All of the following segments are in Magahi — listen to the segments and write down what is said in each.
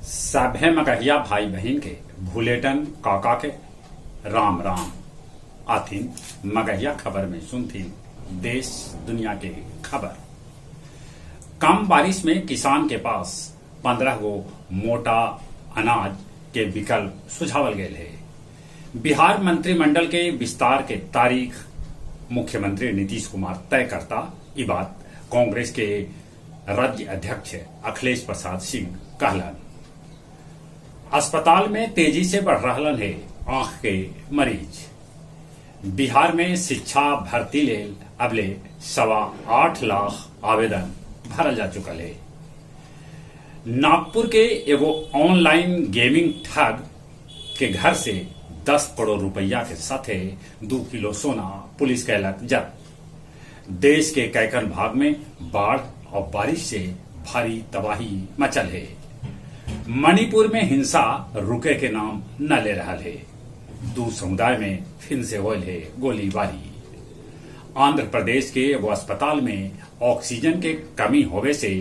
सभे मगहिया भाई बहिन के भुलेटन काका के राम राम। आथिन मगहिया खबर में सुनथिन देश दुनिया के खबर। कम बारिश में किसान के पास 15 गो मोटा अनाज के विकल्प सुझावल गेल हे। बिहार मंत्रिमंडल के विस्तार के तारीख मुख्यमंत्री नीतीश कुमार तय करता, ई बात कांग्रेस के राज्य अध्यक्ष अखिलेश प्रसाद सिंह कहलन। अस्पताल में तेजी से बढ़ रहलन हे आँख के मरीज। बिहार में शिक्षा भर्ती लेल अबले 8.25 लाख आवेदन भरल जा चुकल हे। नागपुर के एगो ऑनलाइन गेमिंग ठग के घर से 10 करोड़ रुपया के साथे 2 किलो सोना पुलिस कैलक जब्त। देश के कैकन भाग में बाढ़ और बारिश से भारी तबाही मचल है। मणिपुर में हिंसा रुके के नाम न ले रहा है। दो समुदाय में फिर से होल है गोलीबारी। आंध्र प्रदेश के एगो अस्पताल में ऑक्सीजन के कमी होवे से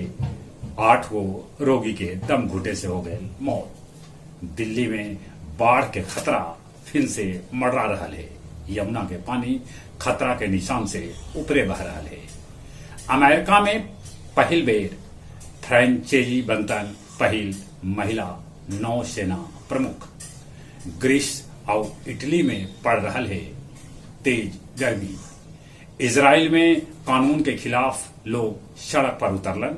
8 गो रोगी के दम घुटे से हो गए मौत। दिल्ली में बाढ़ के खतरा फिर से मडरा रहा है। यमुना के पानी खतरा के निशान से ऊपरे बह रहा है। अमेरिका में पहिल बेर फ्रेंचेजी बनतन पहिल महिला नौसेना प्रमुख। ग्रीस और इटली में पड़ रहा है तेज गर्मी। इजराइल में कानून के खिलाफ लोग सड़क पर उतरलन।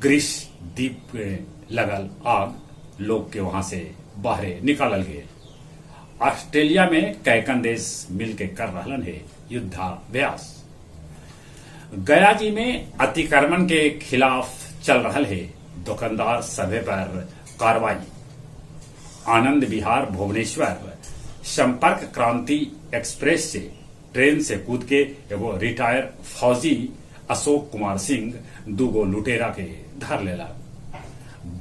ग्रीस द्वीप में लगल आग, लोग के वहां से बाहरे निकालल गए। ऑस्ट्रेलिया में कैकन देश मिलके कर रहलन है युद्धाभ्यास। गया जी में अतिक्रमण के खिलाफ चल रहा है दुकानदार सभे पर कार्रवाई। आनंद विहार भुवनेश्वर संपर्क क्रांति एक्सप्रेस से ट्रेन से कूद के एगो रिटायर फौजी अशोक कुमार सिंह दूगो लुटेरा के धर लेला।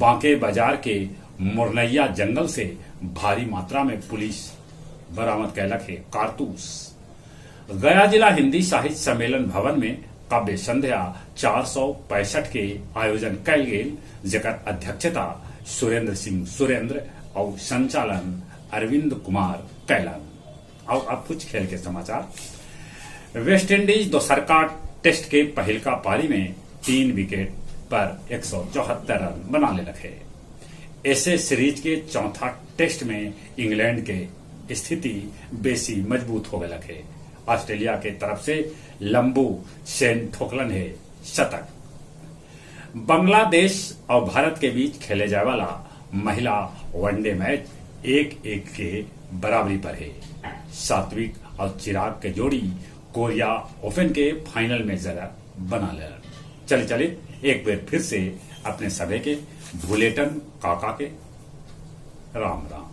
बांके बाजार के मुरनैया जंगल से भारी मात्रा में पुलिस बरामद कैलक है कारतूस। गया जिला हिंदी साहित्य सम्मेलन भवन में काव्य संध्या 465 के आयोजन कैल गेल, जेकर अध्यक्षता सुरेंद्र सिंह सुरेंद्र और संचालन अरविंद कुमार कैलन। और अब कुछ खेल के समाचार। वेस्ट इंडीज दोसरका टेस्ट के पहिलका पारी में 3 विकेट पर 174 रन बना लेलक है। ऐसे सीरीज के चौथा टेस्ट में इंग्लैंड के स्थिति बेसी मजबूत हो गलक है। ऑस्ट्रेलिया के तरफ से लंबू सेन ठोकलन है शतक। बांग्लादेश और भारत के बीच खेले जाए वाला महिला वनडे मैच 1-1 के बराबरी पर है। सात्विक और चिराग के जोड़ी कोरिया ओपन के फाइनल में जगह बना ले। चले चले एक बार फिर से अपने सभे के भुलेटन काका के राम राम।